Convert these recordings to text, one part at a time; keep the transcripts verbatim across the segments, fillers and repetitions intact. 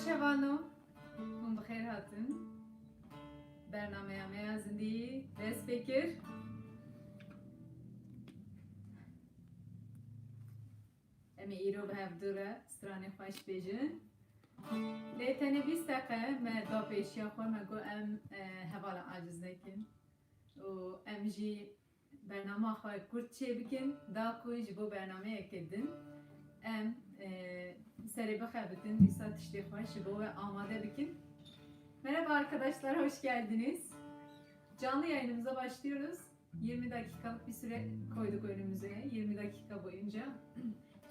Şevano, hûn bi xêr hatin. Bernameya me ya zindî dest pê kir. Em ê îro bi hevdu re stranê xweş bêjin. Lê tenê bîst deqe me da pêşiya xwe, me got em, e, hevala aciz nekin. Û em jî bernama xwe kurt çêbikin, da ku ji bo bernameyeke din em, e, serê bixebitin, dîsa tiştê xwe ji bo we amade bikin. Merhaba arkadaşlar, hoş geldiniz. Canlı yayınımıza başlıyoruz. Yirmi dakikalık bir süre koyduk önümüze. Yirmi dakika boyunca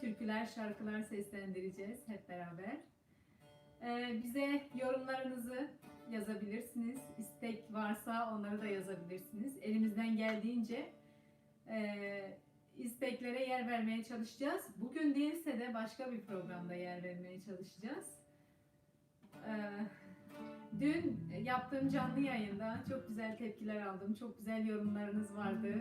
türküler, şarkılar seslendireceğiz hep beraber. Ee, bize yorumlarınızı yazabilirsiniz. İstek varsa onları da yazabilirsiniz. Elimizden geldiğince, e, isteklere yer vermeye çalışacağız. Bugün değilse de başka bir programda yer vermeye çalışacağız. Ee, dün yaptığım canlı yayında çok güzel tepkiler aldım. Çok güzel yorumlarınız vardı.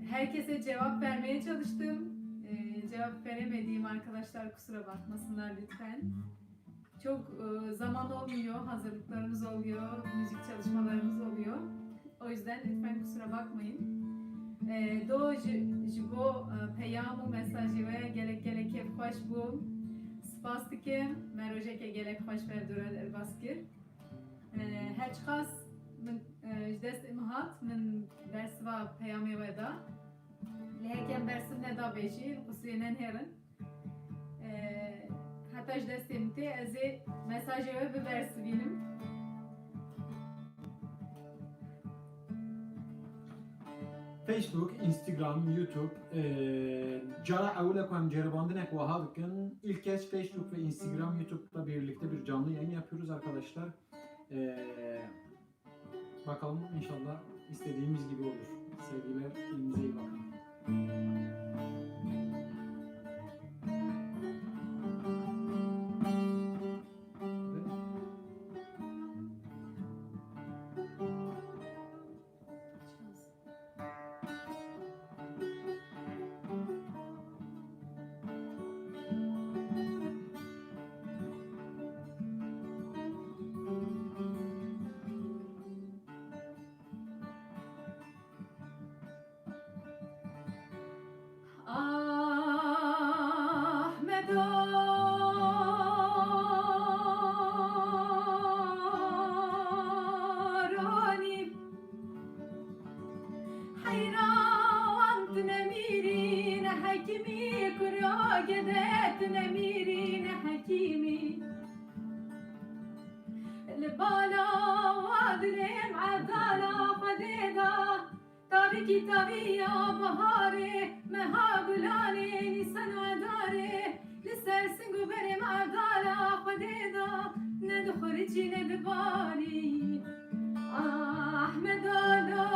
Herkese cevap vermeye çalıştım. Ee, cevap veremediğim arkadaşlar kusura bakmasınlar lütfen. Çok, e, zaman olmuyor, hazırlıklarımız oluyor, müzik çalışmalarımız oluyor. O yüzden lütfen kusura bakmayın. E, do ji, ji bo, e, peyam û mesajê we gelek gelek kêfxweş bûm. Spas dikim, me rojeke gelek xweş ber dûre derbas kir. E, her çiqas min, e, ji destê min hat, min bersiva peyamê we da. Lê hekem bersiv neda bêjî, qusirê nenihêrin. Ee, heta ji destê min tê, ez ê mesajê we bibersivînim. Facebook, Instagram, YouTube, e, cara ewil e ku em ceribandinek wiha dikin. İlk kez Facebook ve Instagram, YouTube'da birlikte bir canlı yayın yapıyoruz arkadaşlar. E, Bakalım, inşallah istediğimiz gibi olur. Sevgiler, kendinize iyi bakın. Ahmedo Ronî. Heyran tu nemîrî, ne hekîmî, kurya gede tu nemîrî, ne hekîmî. Li bala wa dilê em evdala Xwedê da, tarîkî taviya biharê, meha gulanê, nîsan û edarê, li ser sing û berê me evdala Xwedê da, ne dixwiricî ne dibarî. Ahmedo lo.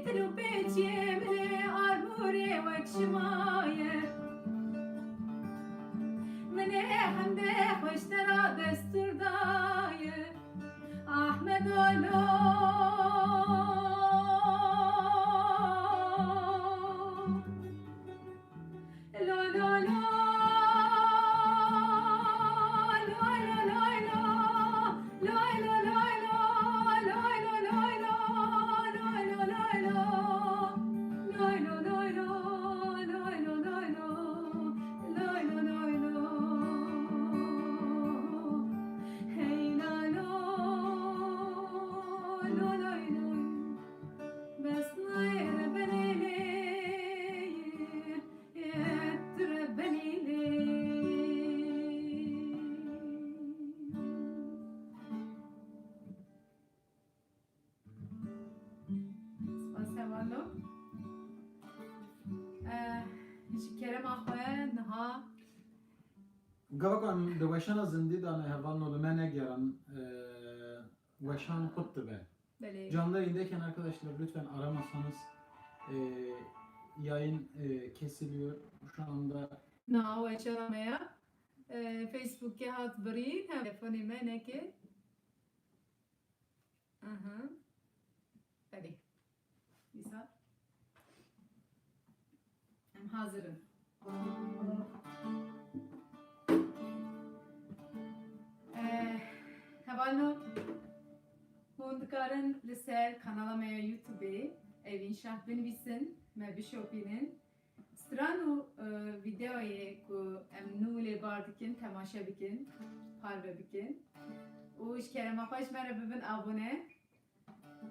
Ser û pêçiyê min ê armûrê wek şima ye. Min ê hemdê xweş te ra destûr daye. Ahmedo lo. Lo, lo, lo. Lo, lo, lo, lo. Lo, lo, lo, lo. Lo, lo, lo, lo. Lo, lo, lo, lo. Lo, lo, lo, lo. Lo, lo, lo, lo. Lo, lo, lo, lo. Hey, la, lo. Lo, lo, lo. Bes nayê rebenê lê, yê tu rebenê lê. Spas hevalno. Eh, ji kerema xwe niha. Gava ku em di weşana zindî de ne hevalno, li me negerin, eh, weşan qut dibe. Belê. Canlı yayındayken arkadaşlar lütfen aramasanız, e, yayın, e, kesiliyor. Şu anda. Na, weşana me ya. E, Facebookê hat birîn, hem telefonê me neke. Aha. Belê. Dîsa. Em hazir in. Eh, hevalno, hûn dikarin li ser kanala me ya YouTubeê Evîn Şah binivîsin, me bişopînin. Stran û, eh, vîdeoyê ku em nû lê bar dikin, temaşe bikin, parve bikin. Û ji kerema xwe ji me re bibin abone.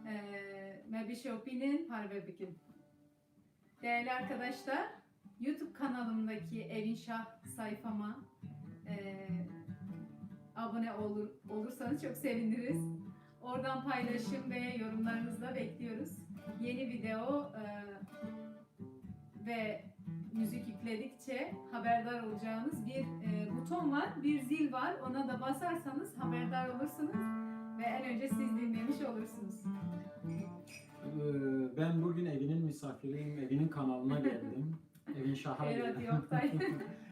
Ee, me bişopînin, parve bikin. Değerli arkadaşlar, YouTube kanalımdaki Evin Şah sayfama, ee, abone olur, olursanız çok seviniriz. Oradan paylaşım ve yorumlarınızı da bekliyoruz. Yeni video, ee, ve müzik yükledikçe haberdar olacağınız bir, e, buton var, bir zil var. Ona da basarsanız haberdar olursunuz ve en önce siz dinlemiş olursunuz. Ee, ben bugün Evin'in misafiriyim, Evin'in kanalına geldim. Evin Şaha Ê geldim. Radyo Oktay.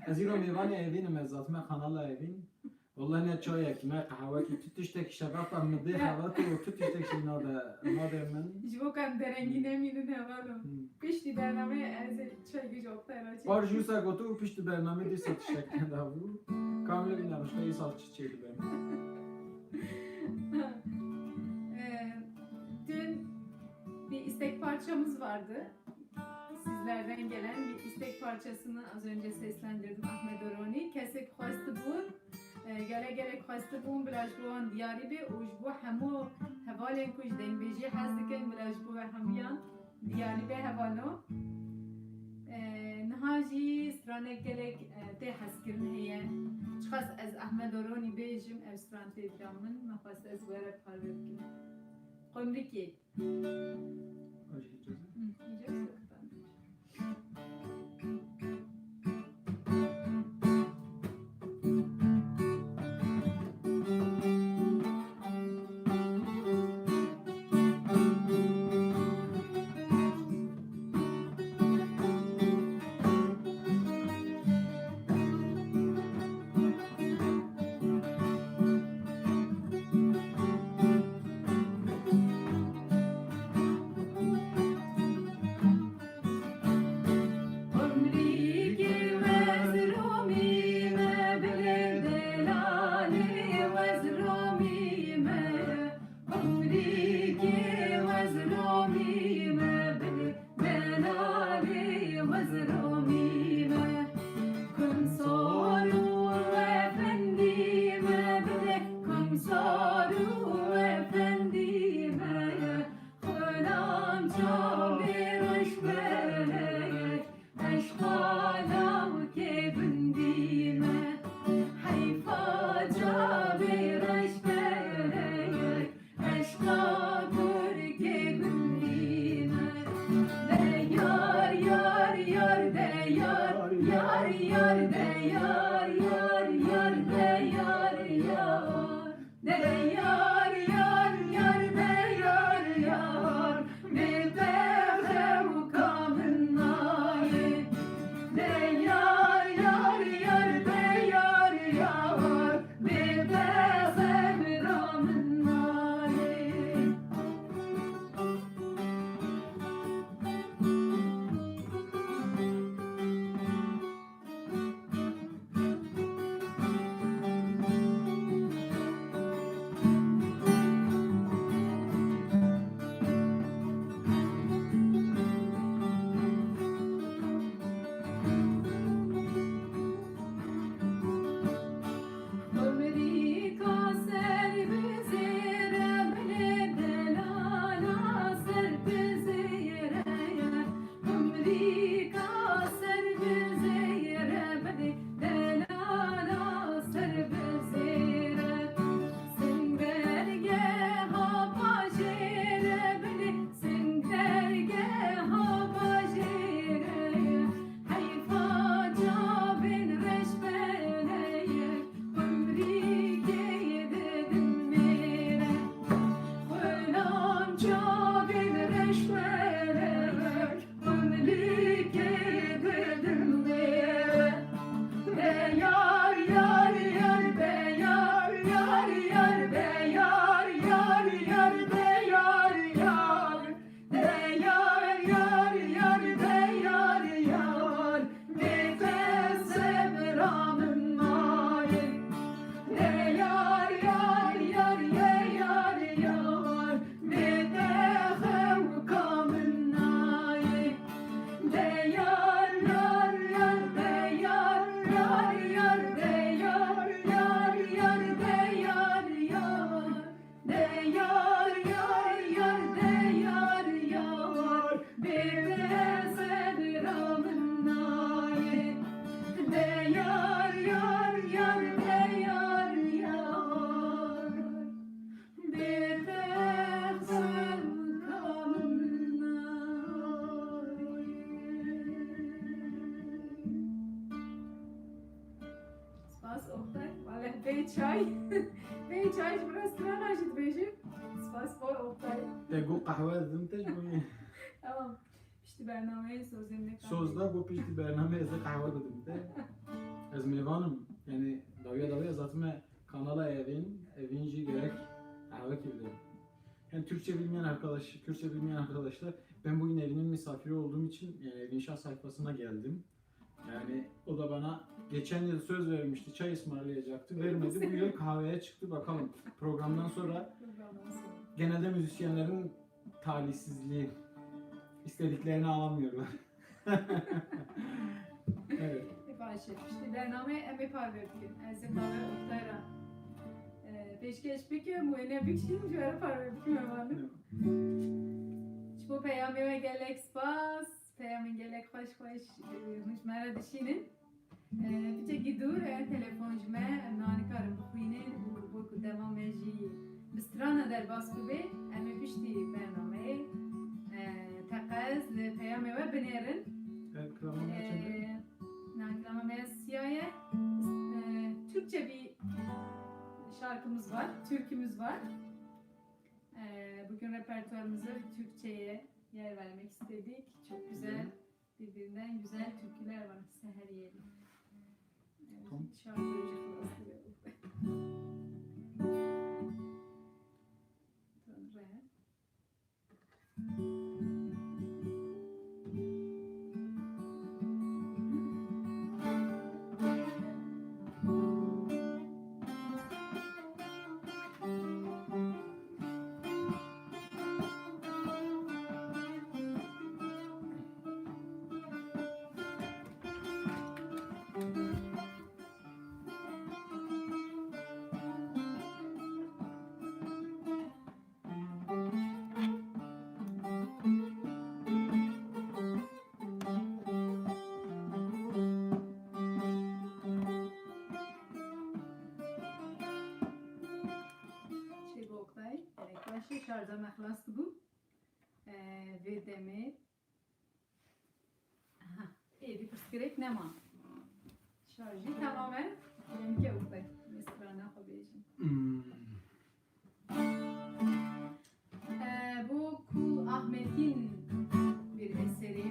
Ez îro mêvanê Evin'im, ez hatime kanala Evin. Wallahî ne çayekî, ne qehwekî, tu tiştekî şebeqa min dê xebat û tu tiştekî nade, nade min. Ji bo ku em derengî nemînin hevalo. Hmm. Piştî bernameyê ez ê çayekî ji Oktay re çêkim. Par jûsa gotu û piştî bernameyê dîsa tiştek nedabû. Kamilê bîne rişte îsal çi çêdibe. Ee, dün bir istek parçamız vardı. Sizlerden gelen bir istek parçasını az önce seslendirdim, Ahmet Oroni. Kesek xwestibûn, e, gelek gelek xwestibûn bila ji bo wan diyarî bê û ji bo hemû hevalên ku ji dengbêjî hez dikin bila ji bo we hemûyan diyarî bê hevalo. E, niha jî stranek gelek, e, tê hezkirin heye. Çiqas ez Ahmet Oroni bêjim, ev stran tê dira min, me xwest ez we re parve bikim. Qumrikê. Hı, iyice sıkıdan. Umrîkê wezromî me bilê delalê wezromî me. Umrîkê wezromî me bilê delalê wezromî me. Kumsar û efendî me bilê kumsar û efendî me. Xulam çavê reşbelek, eşqa lawkê gundî me. Heyfa çavê reşbelek, eşqa kurkê gundî me. De yar, yar, yar, de yar, yar, yar, de yar, yar, yar, de yar, yar. De yar, yar, yar, de yar, yar, bê te Çavên reşberek, xwimlîkê didin wê. Be yar, yar, yar, be yar, yar, yar, be yar, yar, yar, be yar, yar. Be yar, yar, yar, be yar, yar, bê te sebra min nayê. Be yar, yar, yar, ye yar, yar, bê te xewka min nayê. Be yar, yar, yar, be yar, yar, yar, be yar, yar, yar, be yar, yar. De yar, yar, yar, de yar, yar, bê te sebra min nayê. De yar, yar, yar, de yar, yar, bê te sebra min nayê. Spas Oktay. Wale bê çay. Bê çay ji restoran jî dibêjim. Spas bor Oktay. Te got qehwe didim te ji bo yê. Tamam. Piştî bernameyê sozê min. Sozda got piştî bernameyê ez ê qehwe bidim te. Ez mêvan im. Yani dawiya dawiya ez hatime kanala Evin. Evin jî gerek qehwekî bide. Yani Türkçe bilmeyen arkadaş, Kürtçe bilmeyen arkadaşlar, ben bugün Evin'in misafiri olduğum için yani Evin Şah sayfasına geldim. Yani o da bana geçen yıl söz vermişti, çay ısmarlayacaktı. Vermedi, bu yıl kahveye çıktı. Bakalım programdan sonra genelde müzisyenlerin talihsizliği, istediklerini alamıyorlar. Evet. Baş e. Piştî bernameyê em ê parve bikin. Ez ê parve Oktay re, e, pêşkêş bikim, wêne bikişînim, ji we re parve bikim, hevalin. Ji bo peyamê we gelek spas. Peyamên gelek xweş xweş, e, hûn ji me re dişînin. E, piçekî dûr e, telefon ji me, em niha nikarin bixwînin û bo ku dema me jî bi strana derbas bibe, em ê piştî bernameyê, e, teqez li peyamê we binêrin. Evet, kilama me çend e? E, na kilama me siya ye. E, Türkçe bir şarkımız var, türkümüz var. E, bugün repertuarımızda bir Türkçe'ye yer vermek istedik. Çok güzel, birbirinden güzel türküler var. Seher Yeli. Evet, tamam. Şarkı hoca klasları. Tanrı. Çêbû Oktay, e, gerek baş e, şarja me xilas dibû. E, vê demê. Aha, êdî pirsgirêk nema. Şarjî temam e. Em ke Oktay. Strana xwe bêjin. Hmm. Ee, bu Kul Ahmet'in bir eseri.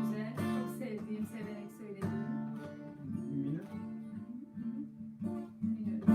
Güzel. Çok sevdiğim, severek söylediğim. Minör. Hı hı. Minör.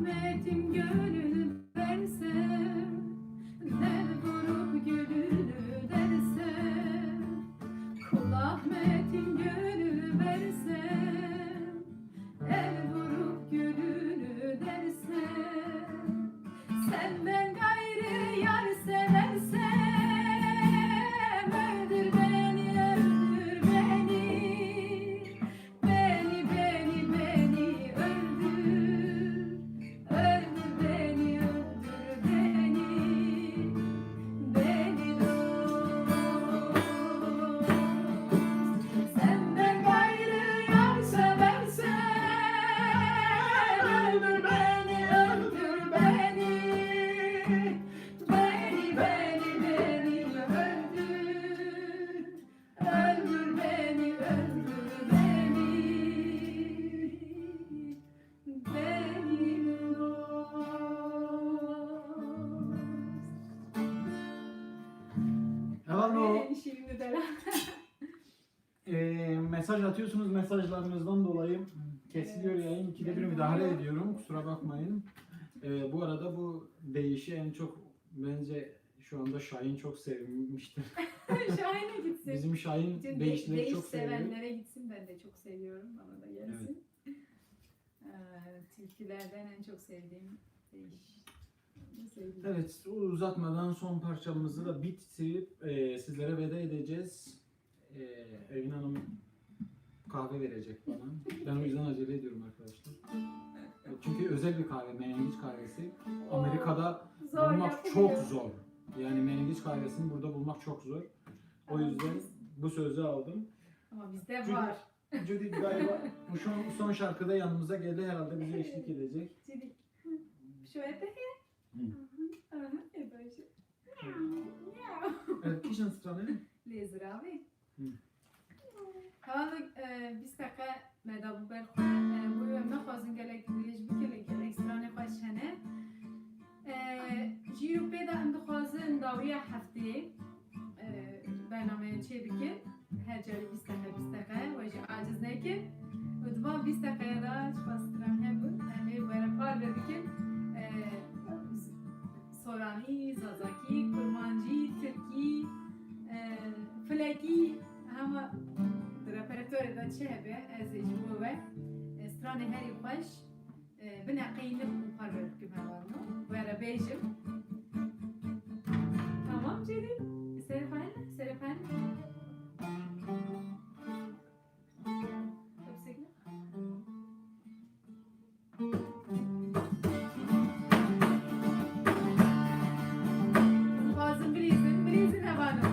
Metin gönül verse, del vurup gülünü derse, kul Ahmet'in gönül verse, el vurup gülünü derse, senden gayrı yar seversem, öldür beni, öldür beni. Beni, beni, beni öldür, öldür beni, öldür beni, beni dost. Senden gayrı yar seversen, öldür beni, öldür beni, beni, beni, beni öldür. Öldür beni, öldür beni, beni dost. Heval o. Öyle şiirini de. E, mesaj atıyorsunuz, mesajlarınızdan dolayı kesiliyor yayın. İkide bir müdahale ediyorum, kusura bakmayın. E, bu arada bu değişi en çok bence şu anda Şahin çok sevmiştir. Şahin'e gitsin. Bizim Şahin Bütün de- değişleri değiş çok seviyor. Sevenlere gitsin, ben de çok seviyorum, bana da gelsin. Ee, türkülerden en çok sevdiğim değiş. Ne sevdiğim? Evet, uzatmadan son parçamızı da bitirip e, sizlere veda edeceğiz. E, Evin Hanım kahve verecek bana. Ben o yüzden acele ediyorum arkadaşlar. Çünkü özel bir kahve, menengiç kahvesi. Oo, Amerika'da zor bulmak yapılıyor. Çok zor. Yani menengiç kahvesini burada bulmak çok zor. O yüzden bu sözü aldım. Ama bizde Çünkü var. Judith galiba bu son, son şarkıda yanımıza geldi, herhalde bize eşlik edecek. Judith. Şöyle peki. Hı. Aha, e, böyle şey. Evet, kîjan stranê? Lê ziravê. Hı. Hevalno, e, bîst deqe me da bû ber xwe. E, bû em nexwazin gelek dirêj bikin, lê gelek stranê xweş hene. E, jîro pê de em dixwazin dawiya heftê, e, bernameyê çê bikin. Her carî bîst deqe, bîst deqe, we jî aciz nekin. Û di van bîst deqeya de çiqas stran hebûn, em ê were parve bikin. E, Soranî, Zazakî, Kurmancî, Tirkî, e, Filekî, hema di repertuarê de çi hebe, ez ê ji bo we, e, stranê herî xweş, e, bineqînim û parve bikim hevalno. We re bêjim. Tamam Celîl, serê xwe hene, serê xwe hene. Hepsek ne? Dixwazim bilîzin, bilîzin hevalno.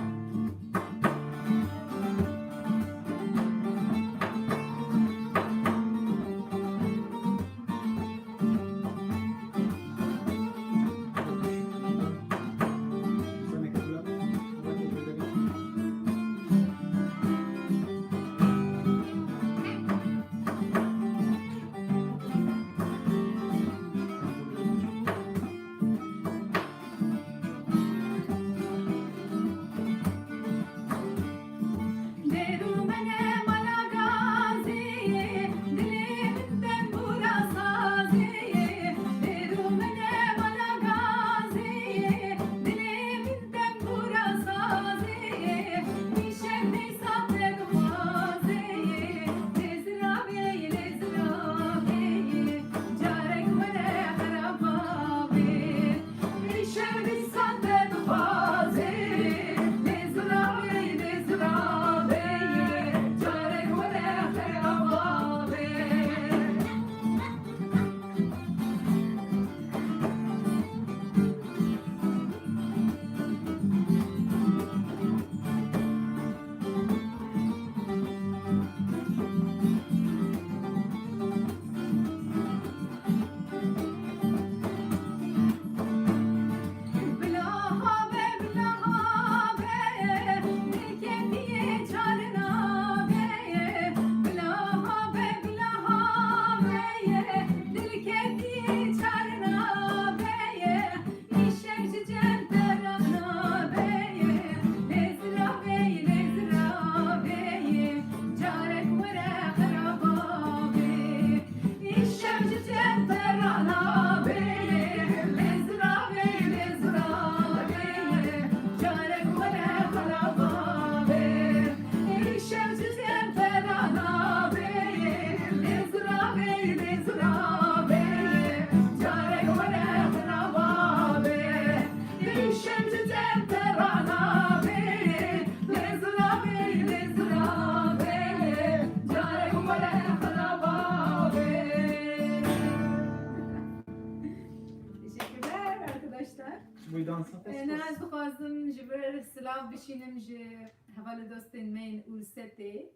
Ee, ne ez dixwazim ji vir silav bişînim ji hevalê dostên me yên Ulsetê.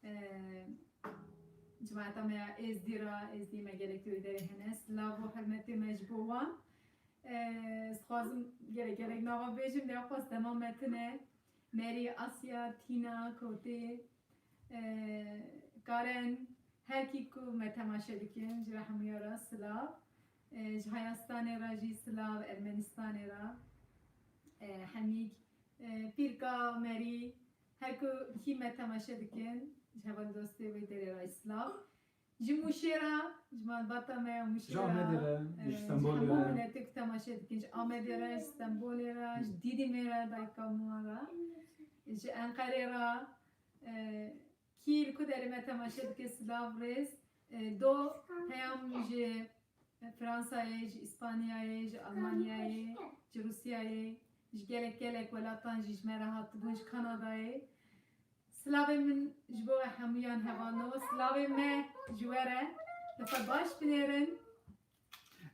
Ee, cemaeta me ya Êzdî ra, Êzdî me gelek wê derê hene. Silav û hurmetê me ji bo wan. Ee, ez dixwazim gelek gelek nava bêjim, lê xwest dema me tune. Merî, Asya, Tîna, Kotê, ee, Karen, her kî ku me temaşe dikin, ji re hemûya re silav. Ee, ji Hayastanê re jî silav, Ermenistanê re, ee, Hemîg, ee, Pîrka, Merî, her ku kî me temaşe dikin, ji heval dostê wê derê re silav. Ji Mûşê re, ji malbata me ya Mûşê re, Ji Amedê re, ee, ji ji Stenbolê hemû re. Miletê ku temaşe dikin, ji Amedê re, ji Stenbolê re, ji Dîdîmê re, dayika min re, ji Enqerê re, ee, kî li ku derê me temaşe dike, silav, rêz. Ee, do peyam ji Fransayê, ji Îspanyayê, ji Almanyayê, ji Rûsyayê, ji gelek gelek welatan jî ji me re hatibûn, ji Kanadayê. Silavê min ji bo we hemûyan hevalno, silavê me ji we re, li xwe baş binêrin.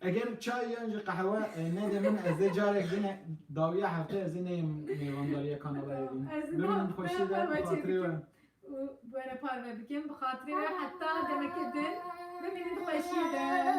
Eger çay yan jî qehwe, e, nede min, ez ê carek din dawiya heftê ez ê neyim mêvandariya kanala ye din. Ez ê Bimînin ne-, xweşî ne de, bi xatirê we. Û bi we re parve bikim, bi xatirê we heta demeke din, bimînin xweşî de.